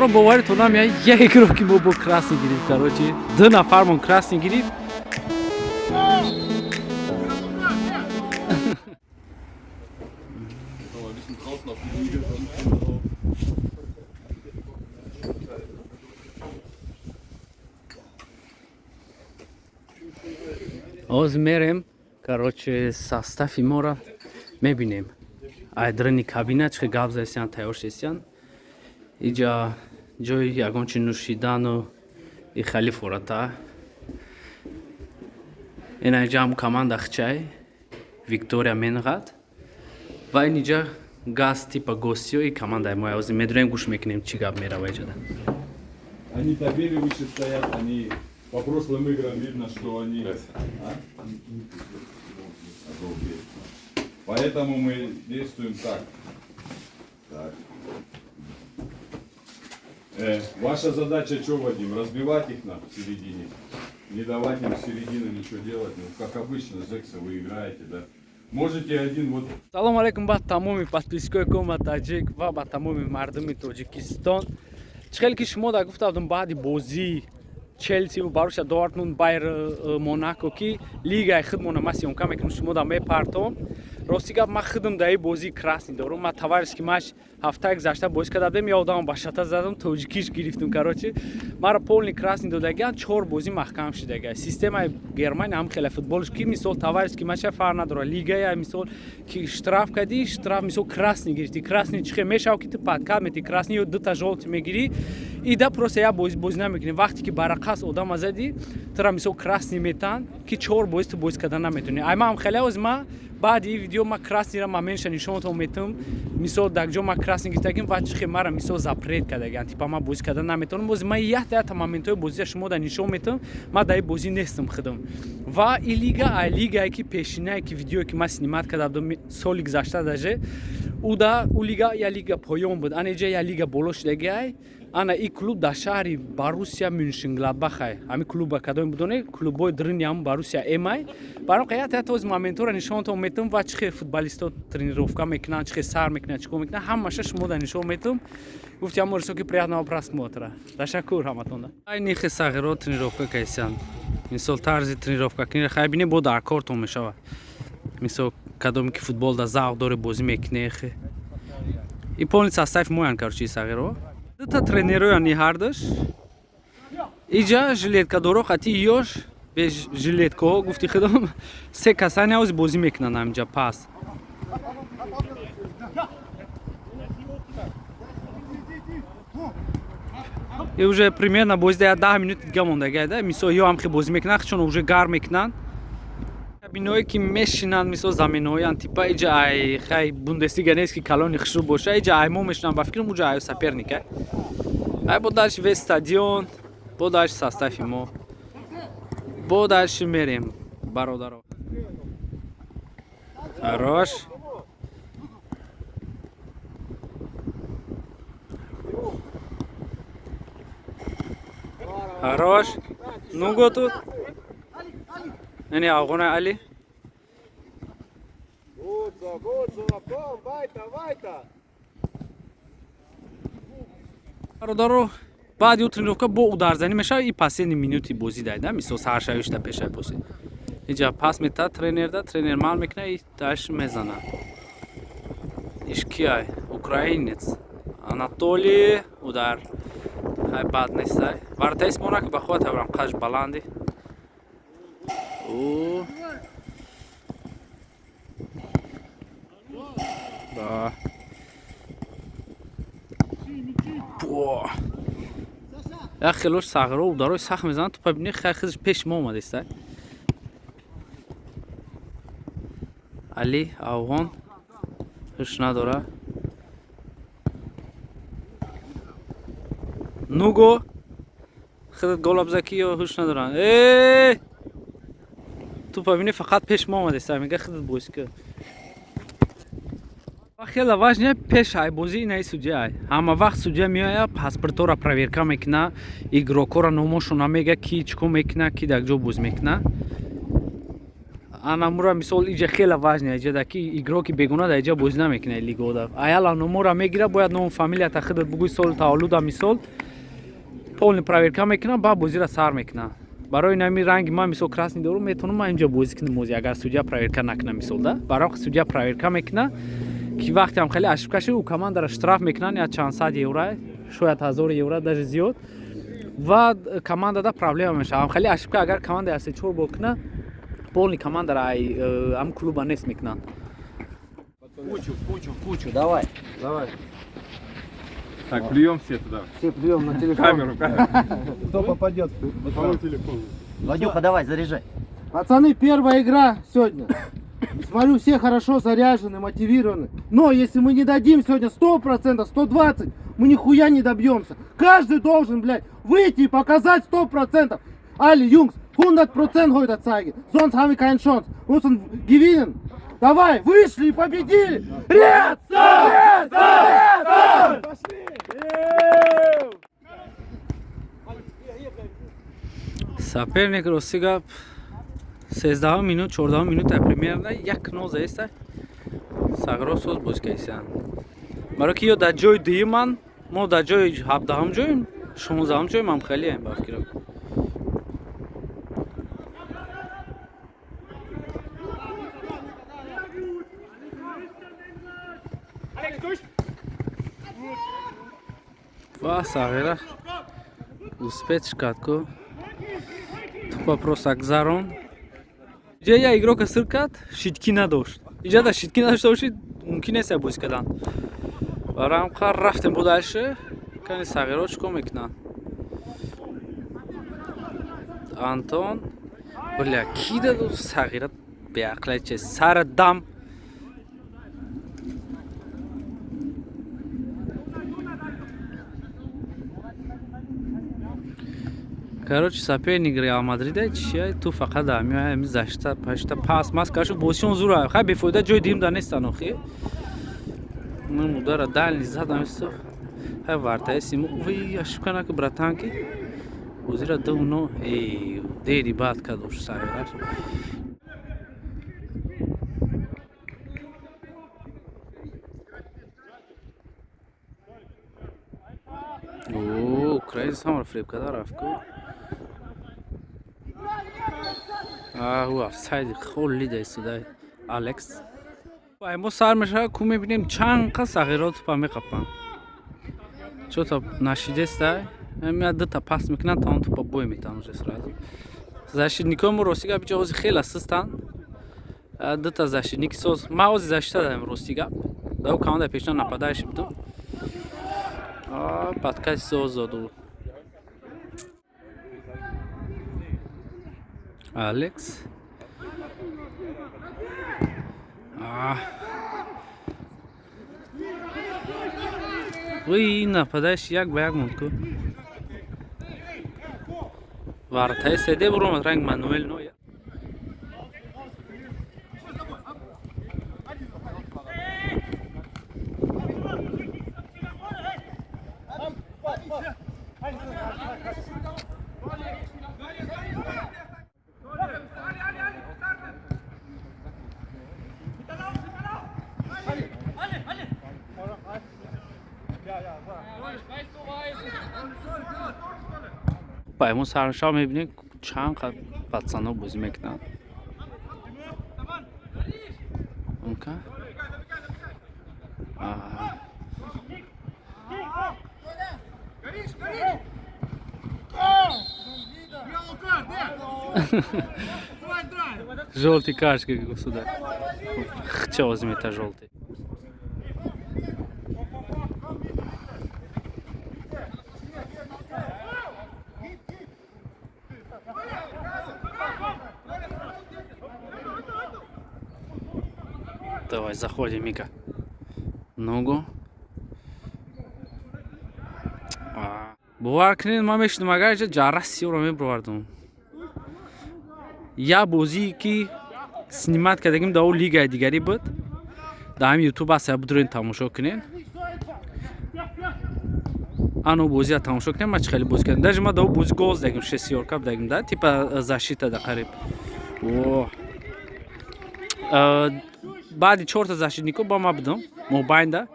Бародаро, боваритон намеяд, як игроки мо бо красный гирифт. Короче, ду нафармон красный гирифт. Noch mal ein bisschen draußen auf die Liege, sonst drauf. Оз мерем, короче, состави моро мебинем. Ай дрни кабина чӣ гап зайсян, тайёр шестян. Иҷа ҷои ягон чи нӯшидану и хали фората. Ина иҷа ҳам команда хчай Виктория Менғат ва ин иҷа газ типа гостиё и командаи мо. Ози медурем, гӯш мекунем, чӣ гап мерава иҷода. Они табели выше стоят, они по прошлым играм видно, что они. А? Обалдеть. Поэтому мы действуем так. Так. Ваша задача что, Вадим? Разбивать их на в середине. Не давать им в середину ничего делать. Ну, как обычно, Зекса вы играете, да? Можете один вот Салом алейкум ба тамоми подписчикои Кома Таҷик ва ба тамоми мардуми Тоҷикистон. Чӣ хеле ки шумо да гуфта будум, баъди бозии Челси ва Боруссия Дортмунд, Байер, Монако, ки лигаи худмона ма съёмка мекунам, шумо да мепартом. Рости гап, ман худам дар ин бозии красный дорум. Ман товарищеский матч ҳафтаи гузашта бозӣ карда будем, я одамам ба шата задам, тоҷикиш гирифтум. Короче, маро полный красный додагиан, чор бозӣ маҳкам шудага. Системаи Германия ҳам хеле футболш ки, мисол, товарищеский матча фарқ надорад, лигая, мисол, ки штраф кардӣ, штраф, мисол, красный гирифтӣ, красный чихе мешав, ки ту подкат метӣ красный ё дута жёлтый мегирӣ, ида просто як бозӣ бозӣ намекунӣ. Вақте ки барақас одама задӣ, тура, мисол, красный метан, ки чор бозӣ ту бозӣ карда наметонӣ. Ай ман ҳам хеле оз ма баъди ин видео ма красныйра моментша нишонатон метам, мисол, дар ҷо ма красный гирифтагим ва чихе мара, мисол, запрет кардагиан, типа ма бозӣ карда наметавонам. Бози ма якта якта моментҳои бозия шумо да нишон метам. Ма дар ин бозӣ нестам худам. Ва и лига ай лигае ки пешинае, ки видеое ки ма снимать карда будам соли гузашта, даже уда у лига я лига поён буд, ана иҷа я лига боло шудагиай. Ана и клуб дар шаҳри Боруссия Мюншенгладбахай. Ҳами клуба кадоме будоне, клубҳои дрини ҳам Боруссия эмай. Барои қаят ята оз моментҳоро нишонтон метам ва чихе футболистҳо тренировка мекунанд, чихе сар мекунанд, чӣ кор мекунанд, ҳамаша шумо да нишон метам. Гуфти ҳамо рисо ки приятного просмотра. Ташаккур ҳаматонда. Ай нихе сағиро тренировка кайсян, мисол, тарзи тренировка кунӣ хай бинӣ, бо дар кортон мешавад. Мисол, кадоме ки футбол да завқ доре, бозӣ мекунӣ, хе и полный состав моян. Короче, сағиро дута тренероян ҳардаш. Иҷа жилеткадоро хати ёш бе жилеткаҳо, гуфти худом, се касани ҳози бозӣ мекунанд ҳаминҷа пас. И уже примерно бозида як 10 минути дига мондагида. Мисол, ё ҳам хе бозӣ мекунанд, чун уже гарм мекунанд кабинаҳое ки мешинанд, мисол, заминаҳоян, типа иҷа ай хай Бундеслига нест, ки калони хушрӯ боша. Иҷа ай мо мешинанд, ба фикрам, уҷа ай соперника. Ай бо дальше весь стадион, бо дальше состави мо, бо дальше мерем, бародаро. Хорош, хорош. Нуго тут ини афғона Али. Gut so, gut so, komm, weiter, weiter. Бародаро, баъди ӯ тренировка бо ударзанӣ мешавад. И последний минути бозӣ дайда, мисол, саршавишта пешаи бозӣ иҷа пас метаҳад тренерда, тренер мал мекунад и даш мезанад. Иш киай? Украинец Анатолий. Удар хай бад нестай. Вратарис Монако ба худ табрам қаш баланди О. Да. Бо. Як хелош сағиро ударои сахт мезанад, тупа бини, хай хизш пеш мо омадеста. Али афғон ҳуш надора. Нуго, худат гола биза, ки ё ҳуш надоранд. Э! Тупа бини, фақат пеш мо омадеста, мега худат бозӣ кун. Хеле важне пеш ай бозӣ инаи судья ай. Ҳама вақт судья меояд, паспортҳоро проверка мекуна, игрокҳоро номошона мега, ки чӣ кор мекуна, ки дар ҷо бозӣ мекуна. Анамура мисол иҷа хела важный, иҷа ки игроки бегуна дар иҷа бозӣ намекунад лигода. Аяла номора мегира, бояд ному фамилията худат бугӯй, соли таваллуда, мисол, полный проверка мекунам, баъд бозиро сар мекунам. Барои нами ранги ман, мисол, красный дорум, метавонам ман инҷа бозӣ кунам ози, агар судья проверка накунам, мисол, да. Барои судья проверка мекуна, ки вақте ҳам хеле ошибка шуд, ӯ командаро штраф мекунанд, я чанд сад евро, шояд 1000 евро, даже зиёд, ва командада проблема мешавад. Ҳам хеле ошибка агар команда я се чор бор куна, полный командаро ай ҳам клуба нест мекунанд. Кучу, кучу, кучу, давай. Давай. Так, плюем все туда. Все плюем на телефон. Камеру, камеру. Кто попадет? Телефон. Вадюха, давай, заряжай. Пацаны, первая игра сегодня. Смотрю, все хорошо заряжены, мотивированы. Но если мы не дадим сегодня 100%, 120, мы нихуя не добьемся. Каждый должен, блядь, выйти и показать 100%. Alle, Jungs, 100% heute zeigen. Sonst haben wir keine Chance. Wir müssen gewinnen. Давай, вышли и победили. Ред! Ред! Ред! Соперник, рости гап, 13 минут, 14 минута примерно 1-0 заеста. Сағро соз боз кайсанд. Барои ки ё дар ҷои дуюман, мо дар ҷои 17-ҳам ҷоем, 16-ҳам ҷоем, ҳам хелием ба фикрам. Ва Сағира успеть кард ку, тупа просто гзарон. Иҷа я игрока сир кард, щитки надошт. Иҷа да щитки надошта бошид, мумкин нест я бозӣ кардан. Барои ҳам қар рафтем бо дальше. Кани, Сағиро чӣ кор мекунанд? Антон, бля, ки даду Сағира, беақла че сара дам. Короче, соперник Реал Мадрида чия, ту фақат амиа ами защита пашта пас мас кашу, бозишон зура. Хай, бефоида ҷои дуюм да нестан охи. Ну удара дальний задам исто. Хай, вартаи симу вай, ошибка наку, братан, ки бозира 2-0, эй, дери бад кадош Сағираш. О, украинец ҳамаро фиреб карда рафт ку. Ӯ офсайди холида истода Алекс. Мо сар мешава ку, мебинем, чанд қа Сағиро тупа меқапанд. Чё-то нашидеста, мя дута пас мекунанд, та он тупа бой метавон уже сразу. Защитникои мо, рости гап, иҷа ҳози хеле систанд. Дута защитники соз. Ман ҳози защита даем, рости гап. Да ӯ команда пешна нападающий будам. Подкати соз доду. Алекс. А. Вай, нападающий як ба як монд ку. Вартаи седе буромад, ранг Мануэл Ноя. Мо саршав мебинем, чанд қад пацано бозӣ мекунанд. Онка. А. Жёлтый карточка сюда. Хча возьми-то жёлтый. Давай, заходим, Мика. Ногу. Бовар кунед, ман мешидам, агар иҷа ҷарра сиёро мебировардум. Я бозие ки снимать кардагим, дар о лигаи дигарӣ буд. Дар ҳамин ютуб аст, я бидурен тамошо кунед. Ано бозия тамошо кунед, ман чӣ хеле бозӣ кардам. Даже ман дар о бозӣ гол задагим, шестёрка будагим, да, типа защита да қариб. О. Баъди чорта защитнико ба ма будам мобайнда,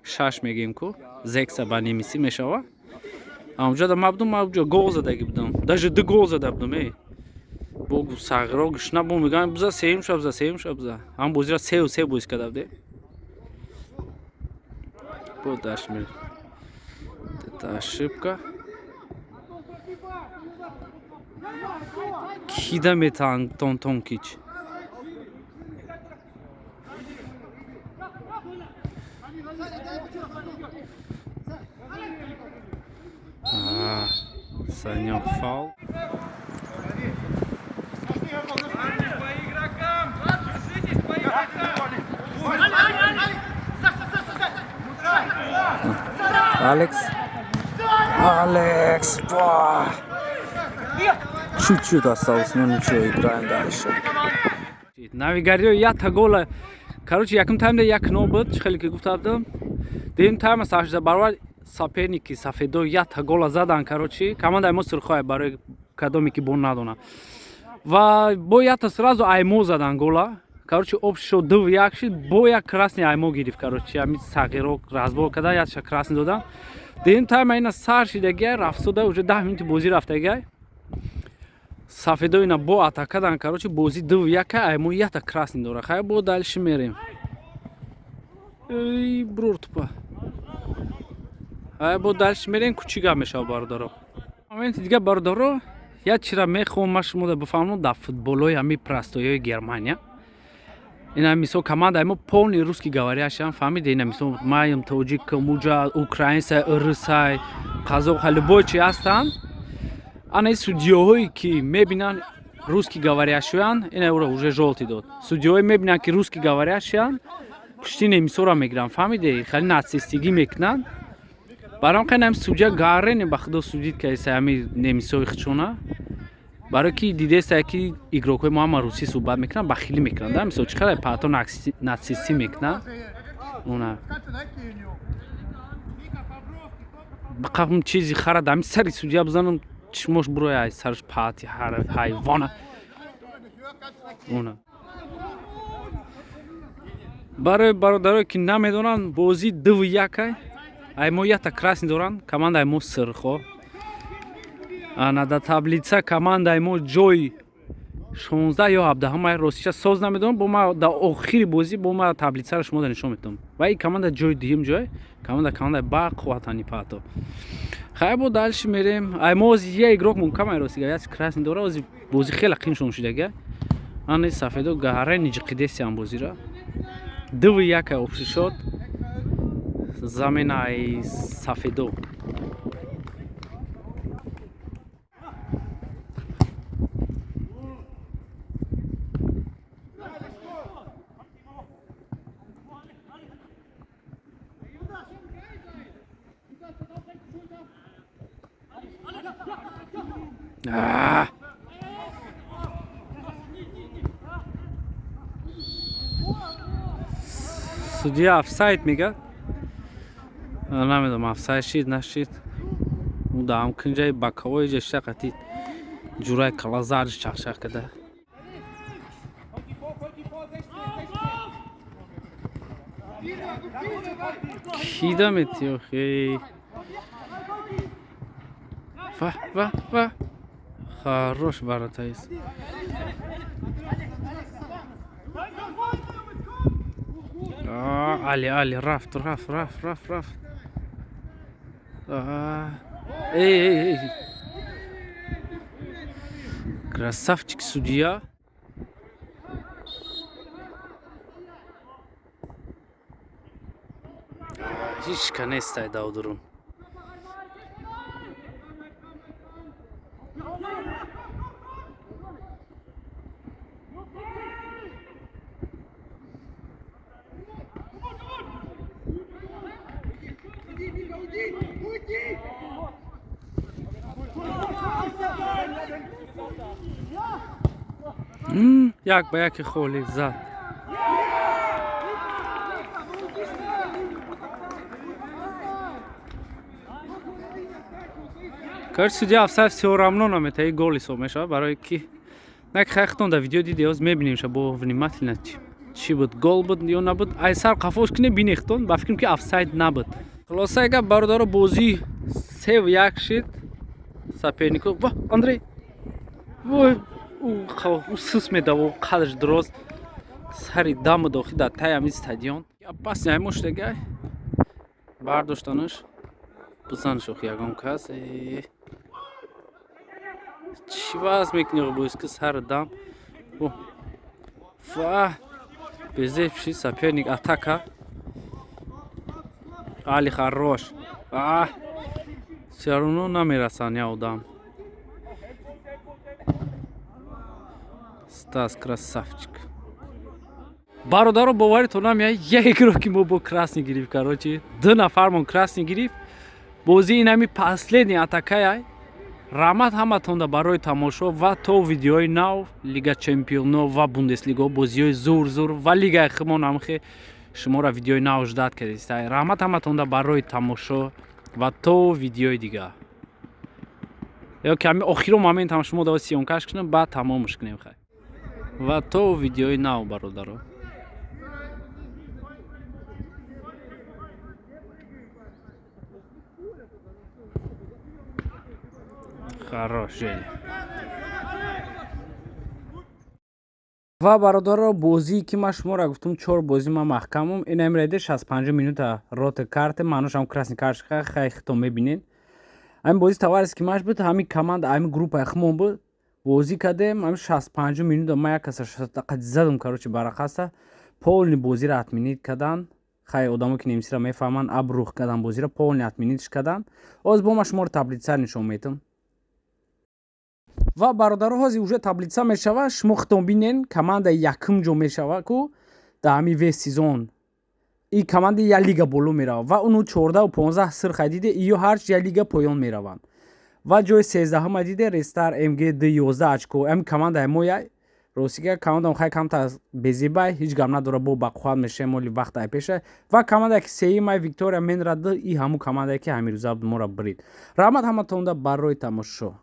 шаш мегӯем ку, зекса ба немисӣ мешава. Ҳамҷода ма будам, ма ҷо гол задагӣ будам, даже ду гол зада будам. Э, бо сағиро гушна бо мегӯям: «Биза сеюм ша, биза сеюм ша, биза». Ҳам бозиро 3-3 бозӣ карда будем. Бо дальше мерем. Это ошибка. Кида метан Тонтонкич. А, Санек, фал. По игрокам! Держитесь по игрокам! Алекс. Алекс. Ба. Чуть-чуть осталось, но ничего, играем дальше. Навигарио якта гола. Короче, якум таймда 1-0 буд, чӣ хеле ки гуфта будам. Дуюм тайма саршуда баробар соперники сафедо якта гола задан, короче. Командаи мо сурхоя, барои кадоме ки бо надона. Ва бо якта сразу аймо задан гола. Короче, общий шуд 2-1 шид, бо як красный аймо гирифт, короче. Ами сағиро разбор карда, якша красный додан. Дуюм тайма ина сар шидагиай, рафтода уже 10 минути бозӣ рафтагиай. Сафедо ина бо атака дан, короче, бозӣ 2-1, аймо якта красный дора. Хай, бо дальше мерем. Эй, брур тупа. Хай, бо дальше мерем, кучи гап мешава, бародаро. Моменти дига, бародаро, як чира мехоҳам ма шумо бифаҳмам дар футболҳои ҳами простоиҳои Германия. Ина мисол, команда мо полный русский говорящий, фаҳмиде? Ина мисол, маем тоҷик, муҷа украинсай, урусай, қазоқ, любой чи ҳастанд. Ана судьёҳое ки мебинанд русский говорящиян, ина ура уже жёлтый дод. Судьёҳое мебинанд ки русский говорящиян, пушти немисора мегиранд, фаҳмиде? Хеле нацистигӣ мекунанд. Баром қайнам судья гарене, ба худо, судить кайса ҳами немисои хичона. Барое ки дидеста ки игрокҳои мо ҳама русӣ суҳбат мекунанд, бахилӣ мекунанд, да? Мисол, чӣ қадар паато нацистӣ мекунанд. Уна. Бақам чизи хара дами сари судья бизанам, чишмош буроя ай сараш, паати ҳайвона. Уна. Барои бародарое ки намедонанд, бозӣ 2-1. Ай мо якта красный доранд, командаи мо сирхо. Ана дар таблица командаи мо ҷои 16 ё 17, ман ростиша соз намедонам, бо ма дар охири бозӣ бо ма таблицаро шумо нишон медиҳам. Ва ин команда ҷои дуюм ҷой, командаи бақувватани паато. Хай, бо дальше мерем. Ай мо ози я игрок мумкам, ай ростига як красный дора, ози бозӣ хеле қин шон шудага. Ани сафедо гаҳараи ниҷиқидесиам бозира. 2-1 общий счёт. Замена ай сафедо. А! Судья офсайд мега. Намедонам, офсайд шид, нашид. У даам кунҷаи боковой ҷашта қатид. Ҷурай калазарш чақчақ када. Кида мети охи. Ва, ва, ва. Хорош ворота есть. Али, Али, рафт, рафт, рафт, рафт, рафт. Эй, эй, эй. Красавчик судья. Ҳеч нестай давдурун. Як ба яки холӣ зад. Короче, судья офсайд всё равно намета, и гол ҳисоб мешавад, барои ки на ки хайхтон дар видео диди, ҳоз мебинем ша бо внимательно. Чӣ буд, гол буд ё набуд? Ай сар қафош кине бинехтон, ба фикрам, ки офсайд набуд. Хулосаи гап, бародаро, бозӣ 3-1 шид. Сопернико ва Андрей, вой, ӯ сус медаво, қадрш дроз сари даму дохил дар таи ҳамин стадион. Пас ҳамош дегай бардоштанаш бизанш, охи ягон кас чӣ ваз мекунӣ, боис ки сари дам ва безеб шид. Соперник атака, Али хорош, всё намерасанд. Я одам, Стас красавчик. Бародаро, боваритон намеяд, як игрок ки мо бо красный гирифт. Короче, ду нафармон красный гирифт. Бозӣ инами последний атакая. Раҳмат ҳаматонда барои тамошо ва то видеои нав. Лига Чемпионо ва Бундеслиго, бозиҳои зур зур ва лигаи химон ҳамхе шуморо видеои нав ждать кардиста. Раҳмат ҳаматонда барои тамошо ва то видеои дигар. Ё ки ҳами охиро момент ҳам шумо дава съёмкаш кунем, баъд тамомш кунем. Хай, ва то видеои нав, бародаро. Хорош, Женя. Ва бародаро, бозие ки ман шуморо гуфтум, чор бозӣ ман маҳкамум. Инам реде 65 минута рота карте, маъношам красный карточка. Хай, хитон мебинед. Ҳамин бозӣ товарищеский матч буд, ҳамин команда, ҳамин группаи химон буд. Бозӣ кардем, ҳамин 65 минута ман як каса қад задум, короче, барақаста полный бозиро отменить кардан. Хай, одамо ки немисиро мефаҳманд, абрух кардан, бозиро полный отменить кардан. Оз бо ман шуморо таблица нишон метам. Ва бародаро, ҳозир уже таблица мешава, шумо хитон бинен. Команда якум ҷо мешава ку дар ҳамин весь сезон и команда як лига боло меравад ва уну 14-у 15 сирха диде, иё ҳарч як лига поён мераванд. Ва ҷои сездаҳума диде, Рестар МГ д 11 очко. Ҳамин командаи моя. Ростига, командам хай камтар безебай, ҳеҷ гап надора, бо бақувват мешавем, моли вақт ай пеша. Ва командае ки сеюмай, Виктория Менрад, и ҳамун командае ки ҳамирӯза моро брид. Раҳмат ҳаматонда барои тамошо.